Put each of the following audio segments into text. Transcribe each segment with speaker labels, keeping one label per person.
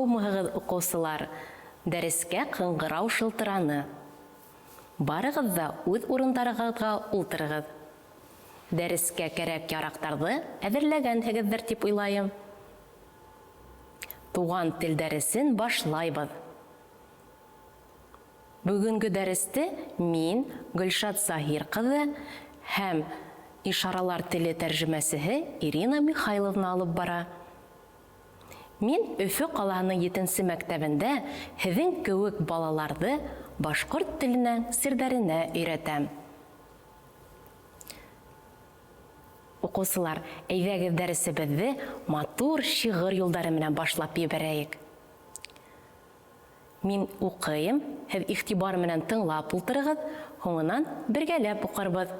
Speaker 1: Һаумыһығыҙ, укыусылар! Дәрескә кыңгырау шылтыраны. Барығыҙ ҙа үҙ урындарығыҙға ултырығыҙ. Дәрескә кәрәк-ярактарҙы әҙерләгәнһегеҙҙер дип уйлайым. Туган тел дәресен башлайбыҙ. Бөгөнгө дәресте мин, Гөлшат Заһир кызы һәм ишаралар теле тәржемәсеһе Ирина Михайловна алып бара. Мин Өфө калаһының етенсе мәктәбендә һеҙең кеүек балаларҙы башҡорт теленең серҙәренә өйрәтәм. Укыусылар, әйҙәгеҙ дәресебеҙҙе матур шиғыр юлдары менән башлап ебәрәйек. Мин укыйм, һеҙ игътибар менән тыңлап ултырығыҙ, һуңынан бергәләп уҡырбыҙ.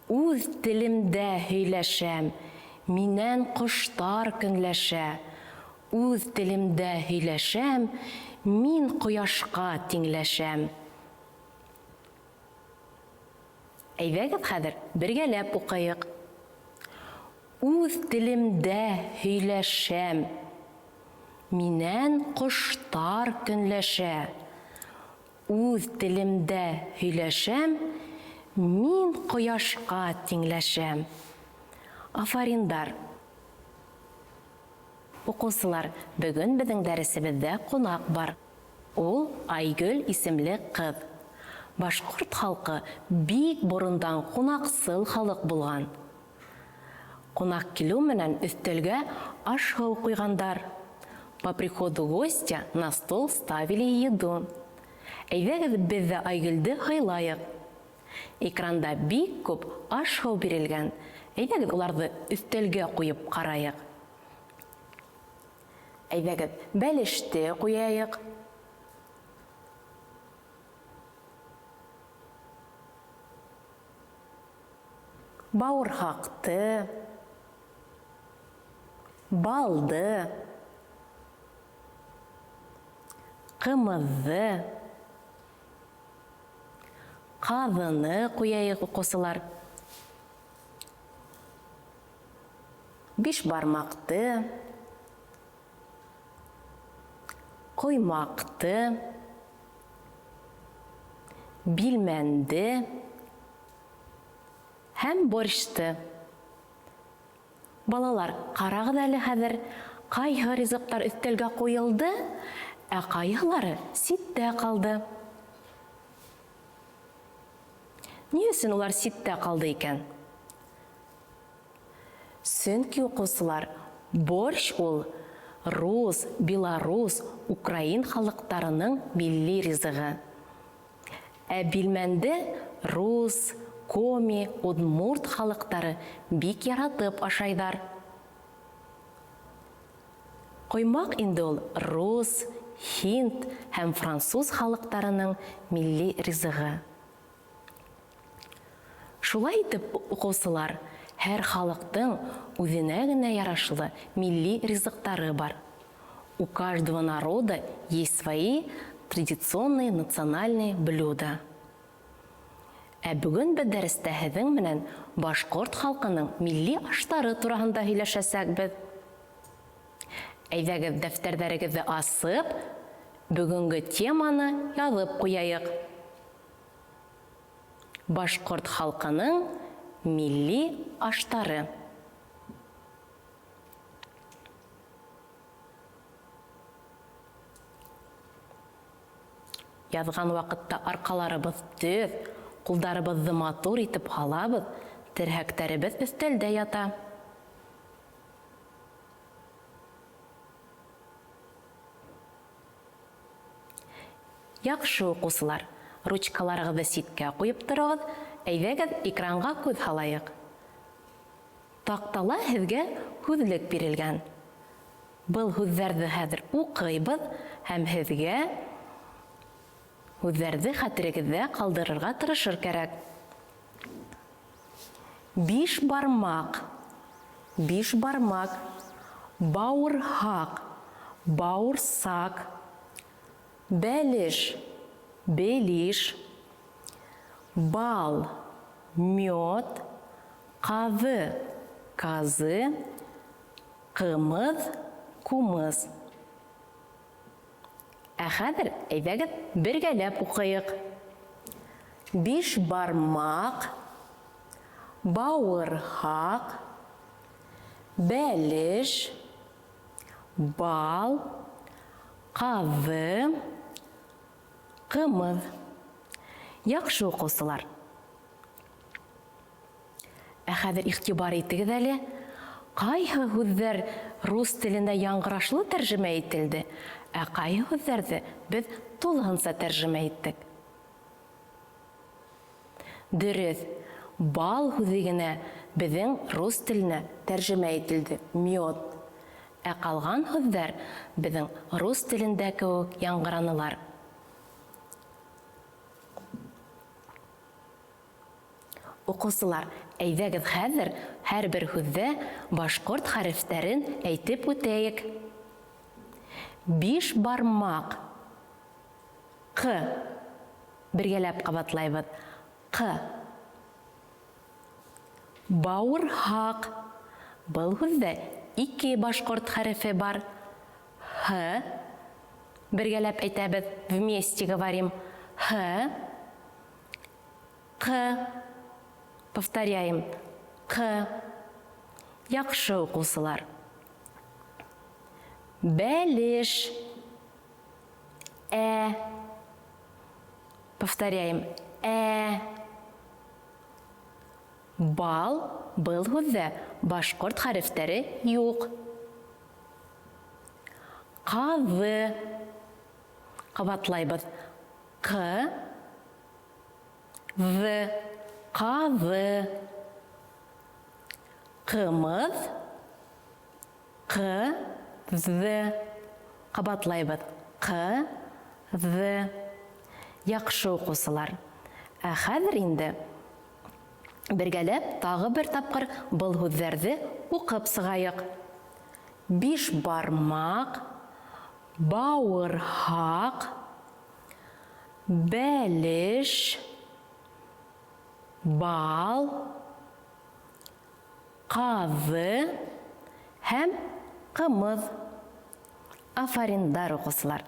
Speaker 1: Үҙ телемдә һөйләшәм, минән коштар көнләшә. Үҙ телемдә һөйләшәм, мин кояшка тиңләшәм. Әйҙәгеҙ хәҙер бергәләп уҡыйыҡ. Үҙ телемдә һөйләшәм, минән коштар көнләшә. Үҙ телемдә һөйләшәм, мин кояшка тиңләшәм. Афариндар! Укыусылар, бөгөн беҙҙең дәресебеҙҙә ҡунаҡ бар. Ул Айгөл исемле ҡыҙ. Башҡорт халҡы бик борондан ҡунаҡсыл халыҡ булған. Ҡунаҡ килеү менән өҫтәлгә аш-һыу ҡуйғандар. По приходу гостя на стол ставили еду. Әйҙәгеҙ беҙ ҙә Айгөлде һыйлайыҡ. Экранда бик күп аш-һыу бирелгән. Әйҙәгеҙ уларҙы өҫтәлгә ҡуйып ҡарайыҡ. Әйҙәгеҙ бәлеште ҡуяйыҡ. Бауырһаҡты, балды, ҡымыҙҙы, ҡаҙыны ҡуяйыҡ, уҡыусылар. Бишбармаҡты, ҡоймаҡты, билмәнде һәм борщты. Балалар, ҡарағыҙ әле хәҙер, ҡайһы ризыҡтар өҫтәлгә ҡуйылды, ә ҡайһылары ситтә ҡалды? Ни өсөн улар ситтә ҡалды икән? Сөнки, укыусылар, борщ ул рус, белорус, украин халыктарының милли ризыгы. Ә билмәнде рус, коми, удмурт халыктары бик яратып ашайҙар. Коймак инде ул рус, һинд һәм француз халыктарының милли ризыгы. Шулай итеп, укыусылар, һәр халыктың үзенә генә ярашлы милли ризыктары бар. У каждого народа есть свои традиционные национальные блюда. Ә бүген без дәрестә һеҙең менән башкорт халкының милли аштары тураһында һөйләшәсәкбеҙ. Әйҙәгеҙ, дәфтәрҙәрегеҙҙе асып, бөгөнгө теманы яҙып ҡуяйыҡ. Башкорт халкының милли аштары. Яҙған ваҡытта арҡаларыбыҙ төҙ, ҡулдарыбыҙҙы матур итеп һалабыҙ, терһәктәребеҙ өҫтәлдә ята. Яҡшы, укыусылар, ручкаларығыҙҙы ситкә ҡуйып тороғоҙ, әйҙәгеҙ, экранға күҙ һалайыҡ. Таҡтала һеҙгә һүҙлек бирелгән. Был һүҙҙәрҙе хәҙер уҡыйбыҙ һәм һеҙгә һүҙҙәрҙе хәтерегеҙҙә ҡалдырырға тырышыр кәрәк. Бишбармаҡ, бишбармак, бауырһаҡ, баурсак, бәлеш, белиш, бал, мед, ҡаҙы, казы, ҡымыҙ, кумыс. Ә хәҙер әйҙәгеҙ бергәләп уҡыйыҡ. Биш бармаҡ, бауырһаҡ, бәлеш, бал, ҡаҙы, ҡымыҙ. Яҡшы, уҡыусылар. Ә хәҙер игътибар итегеҙ әле, ҡайһы һүҙҙәр рус теленә яңғырашлы тәржемә ителде, ә ҡайһы һүҙҙәрҙе беҙ тулыһынса тәржемә иттек? Дөрөҫ, бал һүҙе генә беҙҙең рус теленә тәржемә ителде, мед. Ә ҡалған һүҙҙәр беҙҙең рус телендә кеүек яңғыранылар. Укыусылар, әйҙәгеҙ хәҙер һәрбер һүҙҙә башҡорт хәрефтәрен әйтеп үтәйек. Биш бармаҡ. Ҡ. Бергәләп ҡабатлайбыҙ. Ҡ. Бауырһаҡ. Был һүҙҙә ике башҡорт хәрефе бар. Һ. Бергәләп әйтәбеҙ, вместе говорим. Һ. Ҡ. Повторяем. Ҡ. Яҡшы, укыусылар. Бәлеш. Ә. Повторяем. Ә. Бал был һүҙҙә башҡорт хәрефтәре юҡ. Ҡаҙы. Ҡабатлайбыҙ. Ҡ. Ҙ. Ҡаҙы. Ҡымыҙ. Ҡ. Ҙ. Ҡабатлайбыҙ. Ҡ. Ҙ. Яҡшы, укыусылар. Ә хәҙер инде бергәләп тағы бер тапҡыр был һүҙҙәрҙе уҡып сығайыҡ. Биш бармаҡ, бауырһаҡ, бәлеш, бал, ҡаҙы һәм ҡымыҙ. Афариндар, уҡыусылар.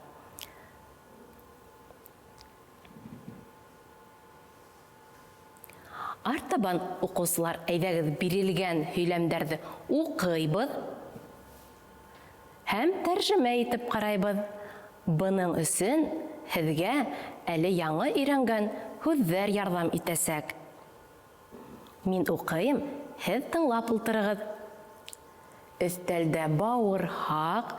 Speaker 1: Артабан, укыусылар, әйҙәгеҙ бирелгән һөйләмдәрҙе уҡыйбыҙ һәм тәржемә итеп ҡарайбыҙ. Бының өсөн һеҙгә әле яңы өйрәнгән һүҙҙәр ярҙам итәсәк. Мин уҡыйым, һеҙ тыңлап ултырығыҙ. Өҫтәлдә бауырһаҡ,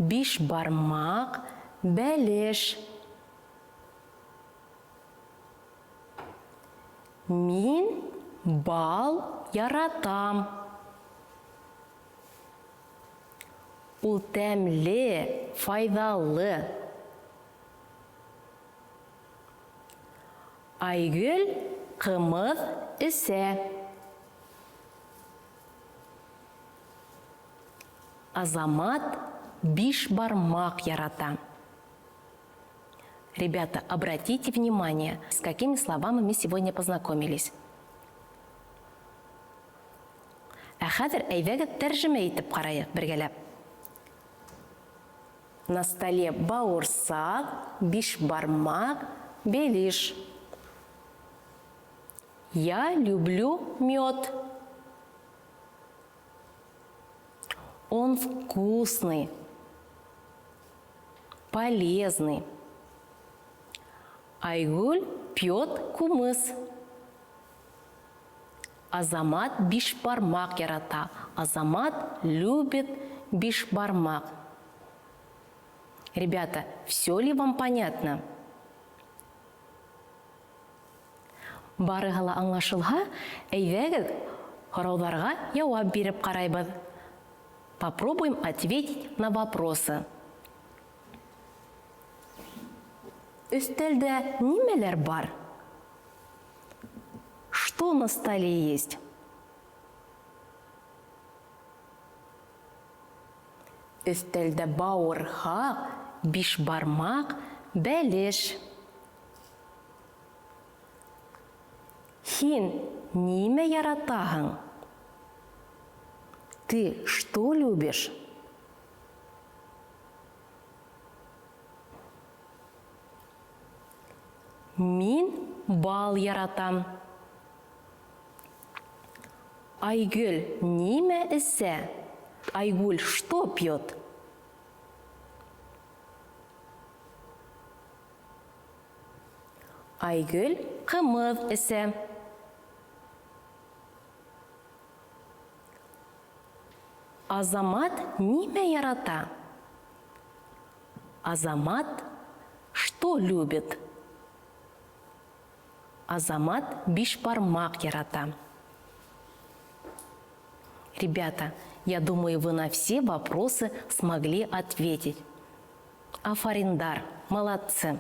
Speaker 1: бишбармаҡ, бәлеш. Мин бал яратам. Ул тәмле, файҙалы. Айгөл ҡымыҙ эсә. Азамат бишбармаҡ ярата. Ребята, обратите внимание, с какими словами мы сегодня познакомились. Ә хәҙер әйҙәгеҙ тәржемә итеп ҡарайыҡ бергәләп. На столе бауырсаҡ, бишбармаҡ, белиш. Я люблю мед. Он вкусный, полезный. Айгуль пьет кумыс. Азамат бишбармаҡ ярата. Азамат любит бишбармаҡ. Ребята, все ли вам понятно? Барыһы ла аңлашылһа, әйҙәгеҙ һорауҙарға яуап биреп ҡарайбыҙ. Попробуем ответить на вопросы. Өҫтәлдә нимәләр бар? Что на столе есть? Өҫтәлдә бауырһаҡ, бишбармаҡ, бәлеш. Һин нимә яратаһың? Ты что любишь? Мин бал яратам. Айгөл нимә эсә? Айгуль что пьет? Айгөл кымыз эсә. Азамат нимә ярата? Азамат что любит? Азамат бишбармак ярата. Ребята, я думаю, вы на все вопросы смогли ответить. Афариндар, молодцы!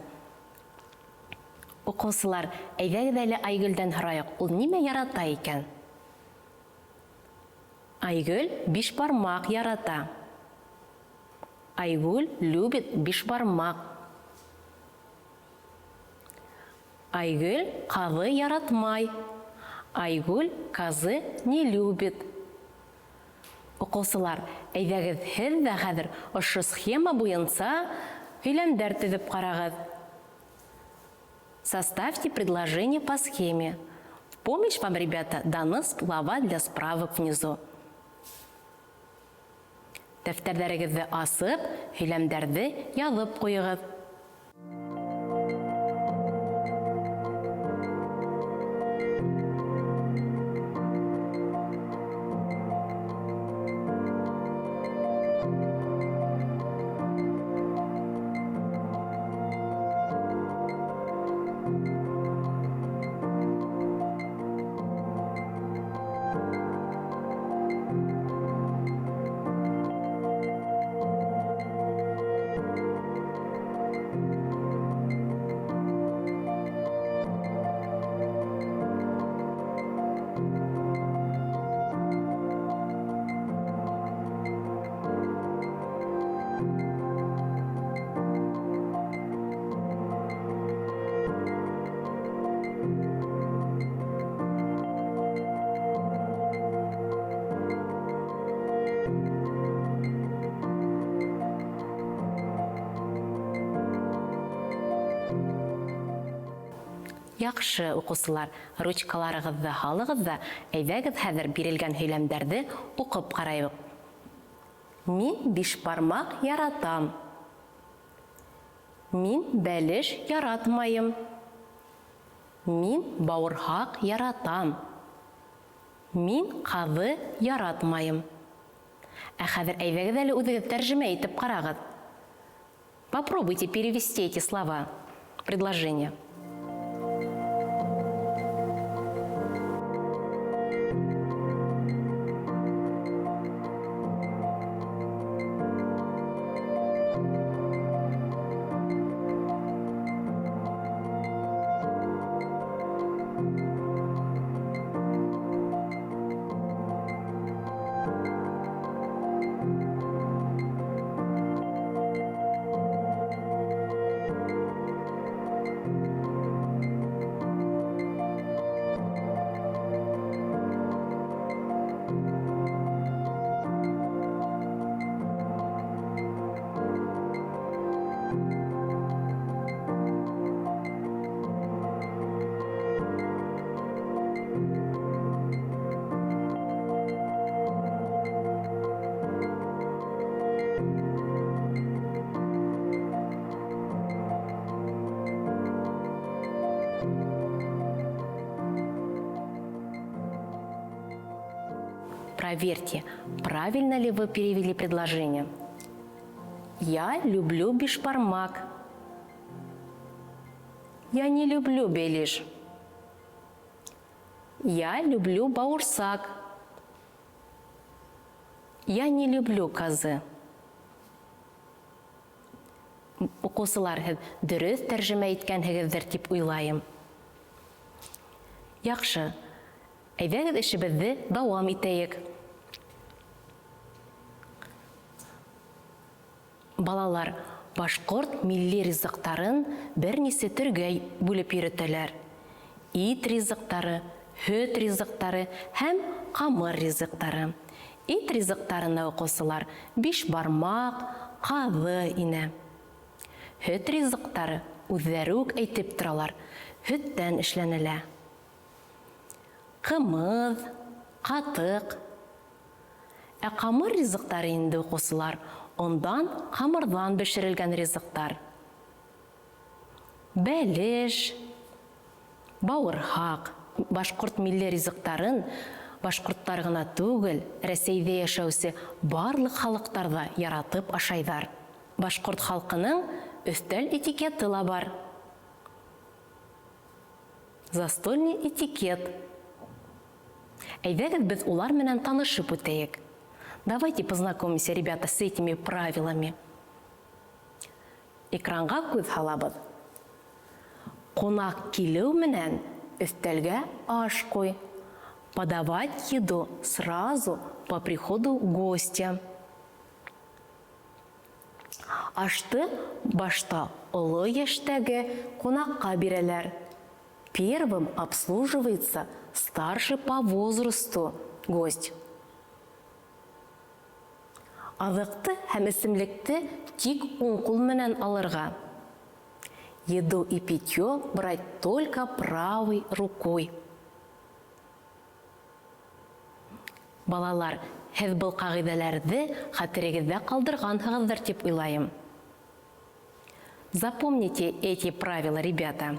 Speaker 1: Укучылар, әйдәгез әле Айгөлдән һорайык, ул нимә ярата икән? Айгөл бишбармак ярата. Айгуль любит бишбармак. Айгөл казы яратмай. Айгуль казы не любит. Укучылар, әйдәгез һез дә хәзер ошо схема буенча һөйләмдәр төзеп карагыз. Составьте предложение по схеме. В помощь вам, ребята, даны слова для справок внизу. Дәфтәрләрегезне асып, һөйләмдәрҙе яҙып ҡуйығыҙ. Яҡшы, укыусылар, ручкаларығыҙҙы һалығыҙ ҙа, әйҙәгеҙ хәҙер бирелгән һөйләмдәрҙе уҡып ҡарайыҡ. Мин бишбармаҡ яратам. Мин бәлеш яратмайым. Мин бауырһаҡ яратам. Мин ҡаҙы яратмайым. Ә хәҙер әйҙәгеҙ әле үҙегеҙ тәржемә итеп ҡарағыҙ. Попробуйте перевести эти слова, предложения. Проверьте, правильно ли вы перевели предложение. Я люблю бишбармак. Я не люблю белиш. Я люблю баурсак. Я не люблю казы. Укыусылар, һеҙ дөрөҫ тәржемә иткәнһегеҙҙер тип уйлайым. Яҡшы. Әйҙәгеҙ эшебеҙҙе дауам итәйек. Балалар, башҡорт милли ризыҡтарын бер нисә төргә бүлеп йөрөтәләр. Ит ризыҡтары, һөт ризыҡтары һәм ҡамыр ризыҡтары. Ит ризыҡтарына укыусылар бишбармаҡ, ҡаҙы инә. Һөт ризыҡтары үҙҙәре үк әйтеп торалар, һөттән эшләнелә. Ҡымыҙ, ҡатыҡ. Ә ҡамыр ризыҡтары инде, укыусылар, ондан, ҡамырҙан бешерелгән ризыҡтар. Бәлеш, бауырһаҡ. Башҡорт милли ризыҡтарын башҡорттар ғына түгел, Рәсәйҙә йәшәүсе барлыҡ халыҡтар ҙа яратып ашайҙар. Башҡорт халҡының өҫтәл этикеты ла бар. Застольный этикет. Әйҙәгеҙ беҙ улар менән танышып үтәйек. Давайте познакомимся, ребята, с этими правилами. Экранға күҙ һалабыҙ. Ҡунаҡ килеү менән өҫтәлгә аш ҡуй. Подавать еду сразу по приходу гостя. Ашты башта оло йәштәге ҡунаҡҡа бирәләр. Первым обслуживается старший по возрасту гость. Аҙыҡты һәм эсемлекте тик уң ҡул менән алырға. Еду и питье брать только правой рукой. Балалар, һеҙ был ҡағиҙәләрҙе хәтерегеҙҙә ҡалдырғанһығыҙҙыр тип уйлайым. Запомните эти правила, ребята.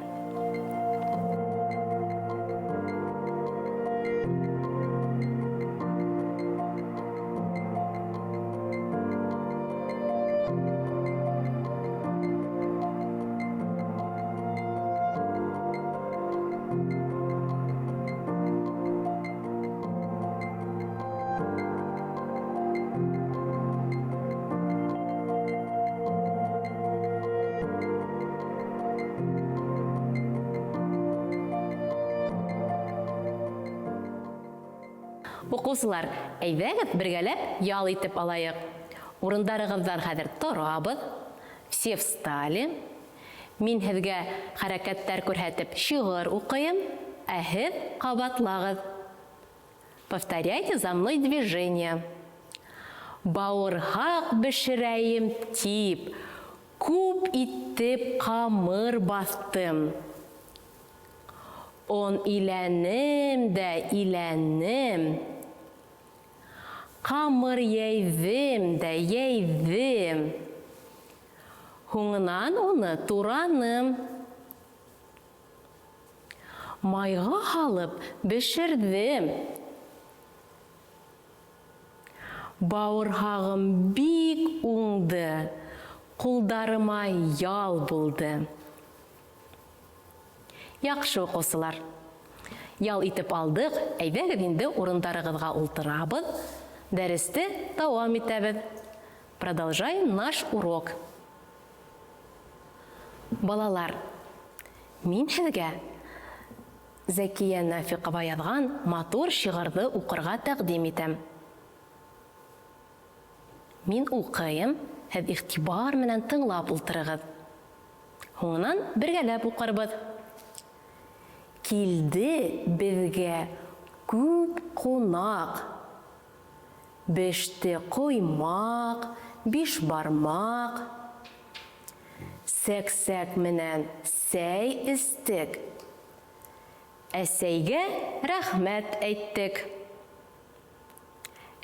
Speaker 1: Укыусылар, әйҙәгеҙ бергәләп ял итеп алайыҡ. Урындарығыҙҙан хәҙер торабыҙ. Все встали. Мин һеҙгә хәрәкәттәр күрһәтеп шиғыр уҡыйым, ә һеҙ ҡабатлағыҙ. Повторяйте за мной движение. Бауырһаҡ бешерәйем тип, күп итеп ҡамыр баҫтым. Он иләнем дә иләнем. Ҡамыр йәйҙем дә йәйҙем. Һуңынан уны тураным. Майға һалып бешерҙем. Бауырһағым бик уңды, ҡулдарыма ял булды. Яҡшы, уҡыусылар. Ял итеп алдыҡ, әйҙәгеҙ инде урындарығыҙға ултырабыҙ. Дәресте дауам итәбеҙ. Продолжаем наш урок. Балалар, мин һеҙгә Зәкиә Нафиҡова яҙған матур шиғырҙы уҡырға тәҡдим итәм. Мин уҡыйым, һеҙ иғтибар менән тыңлап ултырығыҙ. Һуңынан бергәләп уҡырбыҙ. Килде беҙгә күп ҡунаҡ. Беште ҡоймаҡ, бишбармаҡ. Сәк-сәк менән сәй эстек. Әсәйгә рәхмәт әйттек.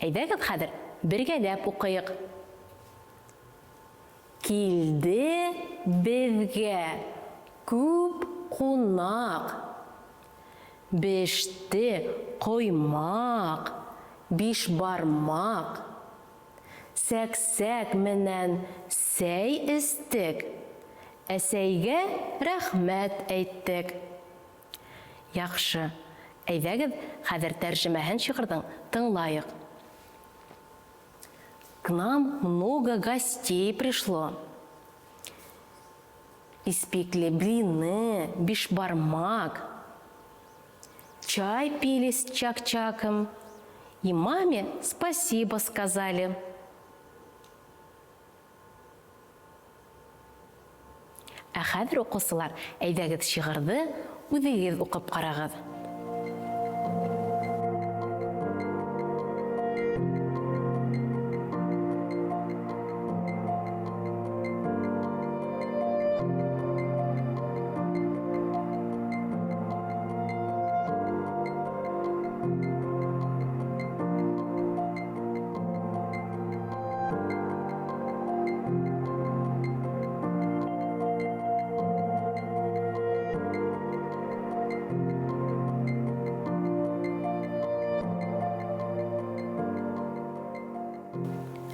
Speaker 1: Әйҙәгеҙ хәҙер бергәләп уҡыйыҡ. Килде беҙгә күп ҡунаҡ. Беште ҡоймаҡ, бишбармаҡ. Сәк-сәк менән сәй эстек. Әсәйгә рәхмәт әйттек. Яҡшы. Әйҙәгеҙ, хәҙер тәржемәһен шиғырҙың тыңлайыҡ. К нам много гостей пришло. Испекли блины, бишбармак. Чай пили с чак-чаком. И маме спасибо сказали. Ә хәҙер, уҡыусылар, әйҙәгеҙ шиғырҙы үҙегеҙ уҡып ҡарағыҙ.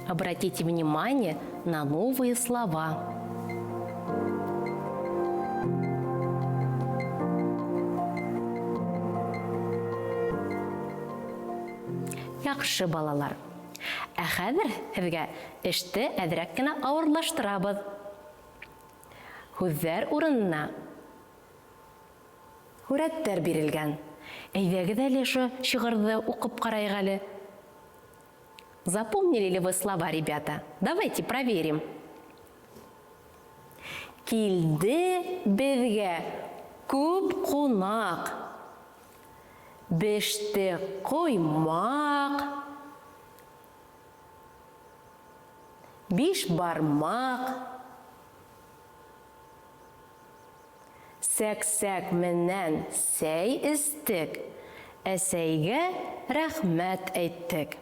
Speaker 1: Обратите внимание на новые слова. Яхшы балалар. Ә хәҙер һеҙгә эште әҙерәк кенә ауырлаштырабыҙ. Һүҙҙәр урынына һүрәттәр бирелгән. Әйҙәгеҙ әле ошо шиғырҙы уҡып ҡарайыҡ әле. Запомнили ли вы слова, ребята? Давайте проверим. Килде беҙгә күп ҡунаҡ. Беште ҡоймаҡ. Биш бармаҡ. Сәксәк менән сәй эстек, әсәйгә рәхмәт әйттек.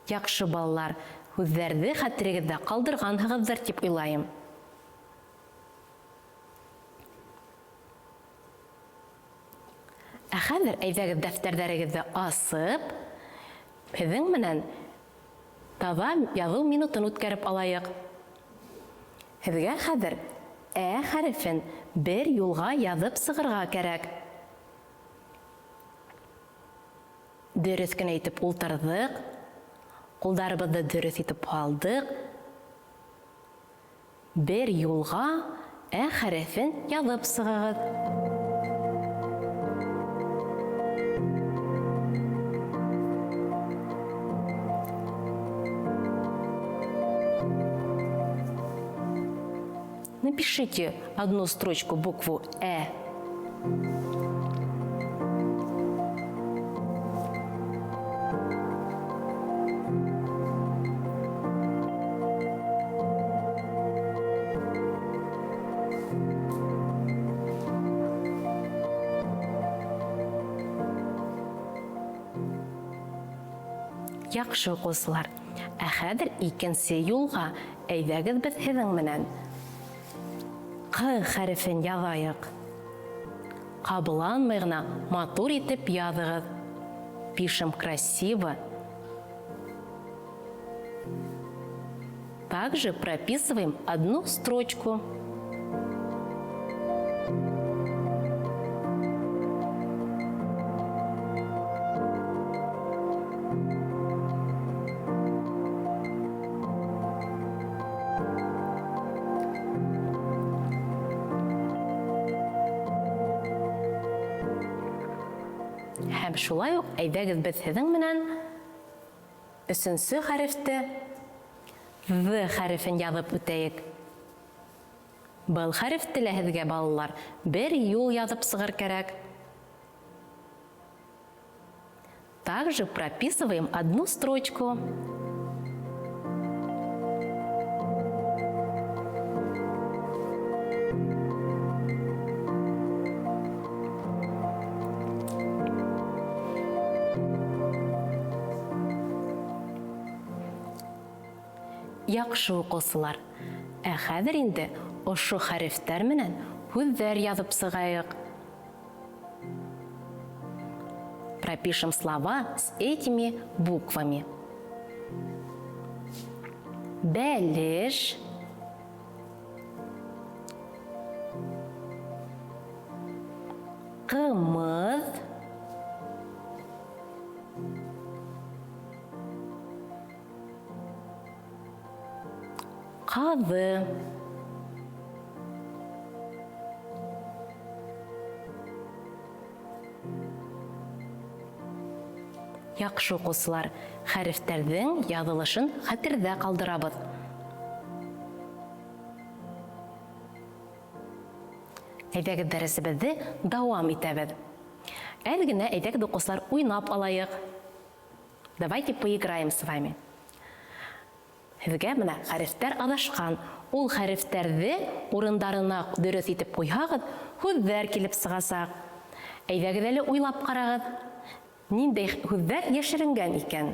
Speaker 1: Яҡшы, балалар, һүҙҙәрҙе хәтерегеҙҙә ҡалдырғанһығыҙҙыр тип уйлайым. Ә хәҙер әйҙәгеҙ дәфтәрҙәрегеҙҙе асып, һеҙҙең менән таҙа яҙыу минутын үткәреп алайыҡ. Һеҙгә хәҙер Ә хәрефен бер юлға яҙып сығырға кәрәк. Дөрөҫ кенә итеп ултырҙыҡ, ҡулдарыбыҙҙы дөрөҫ итеп һалдыҡ. Бер юлға Ә хәрефен яҙып сығығыҙ. Напишите одну строчку букву Э. Яҡшы, уҡыусылар. Ә хәҙер икенсе юлға әйҙәгеҙ беҙ һеҙҙең менән Ҡ хәрефен яҙайыҡ. Ҡабаланмай ғына матур итеп яҙығыҙ. Пишем красиво. Также прописываем одну строчку. Һәм шулай уҡ әйҙәгеҙ беҙ һеҙҙең менән өсөнсө хәрефте В хәрефен яҙып үтәйек. Был хәрефте лә һеҙгә, балалар, бер юл яҙып сығыр кәрәк. Также прописываем одну строчку. Яҡшы, укыусылар. Ә хәҙер инде ошо хәрефтәр менән һүҙҙәр яҙып сығайыҡ. Пропишем слова с этими буквами. Бәлеш, ҡымыҙ, ҡаҙы. Яҡшы, укыусылар, хәрефтәрҙең яҙылышын хәтерҙә ҡалдырабыҙ. Әйҙәгеҙ дәресебеҙҙе дауам итәбеҙ. Әҙ генә әйҙәгеҙ, укыусылар, уйнап алайыҡ. Давайте поиграем с вами. Һеҙгә бына хәрефтәр аҙашҡан. Ул хәрефтәрҙе урындарына дөрөҫ итеп ҡуйһағыҙ, һүҙҙәр килеп сығасаҡ. Әйҙәгеҙ әле уйлап ҡарағыҙ. Ниндәй һүҙҙәр йәшеренгән икән?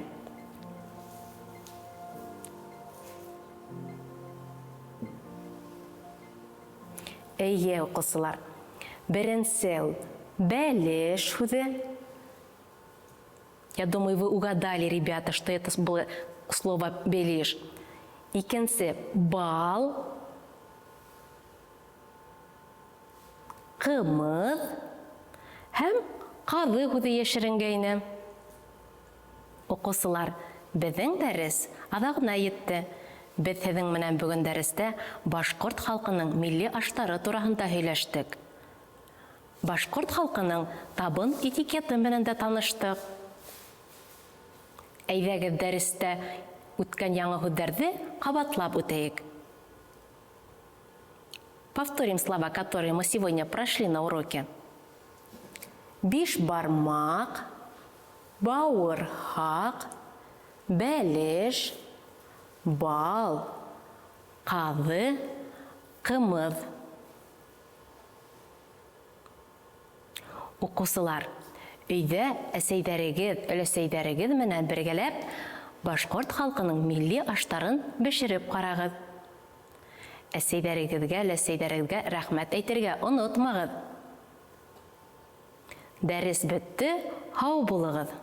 Speaker 1: Эйе, укыусылар. Беренсе ул бәлеш һүҙе. Я думаю, вы угадали, ребята, что это было слово белиш. Икенсе бал, кымыҙ һәм ҡаҙы һүҙе йәшеренгәйне. Уҡыусылар, беҙҙең дәрес аҙағына етте. Беҙ һеҙҙең менән бөгөн дәрестә башҡорт халҡының милли аштары тураһында һөйләштек. Башҡорт халҡының табын этикеты менән дә таныштыҡ. Әйҙәгеҙ дәрестә үткән яңы һүҙҙәрҙе ҡабатлап үтәйек. Повторим слова, которые мы сегодня прошли на уроке. Биш бармаҡ, бауырһаҡ, бәлеш, бал, ҡаҙы, ҡымыҙ. Уҡыусылар, өйҙә әсәйҙәрегеҙ, өләсәйҙәрегеҙ менән бергәләп башҡорт халҡының милли аштарын бешереп ҡарағыҙ. Әсәйҙәрегеҙгә, өләсәйҙәрегеҙгә рәхмәт әйтергә онотмағыҙ. Дәрес бөттө, һау булығыҙ!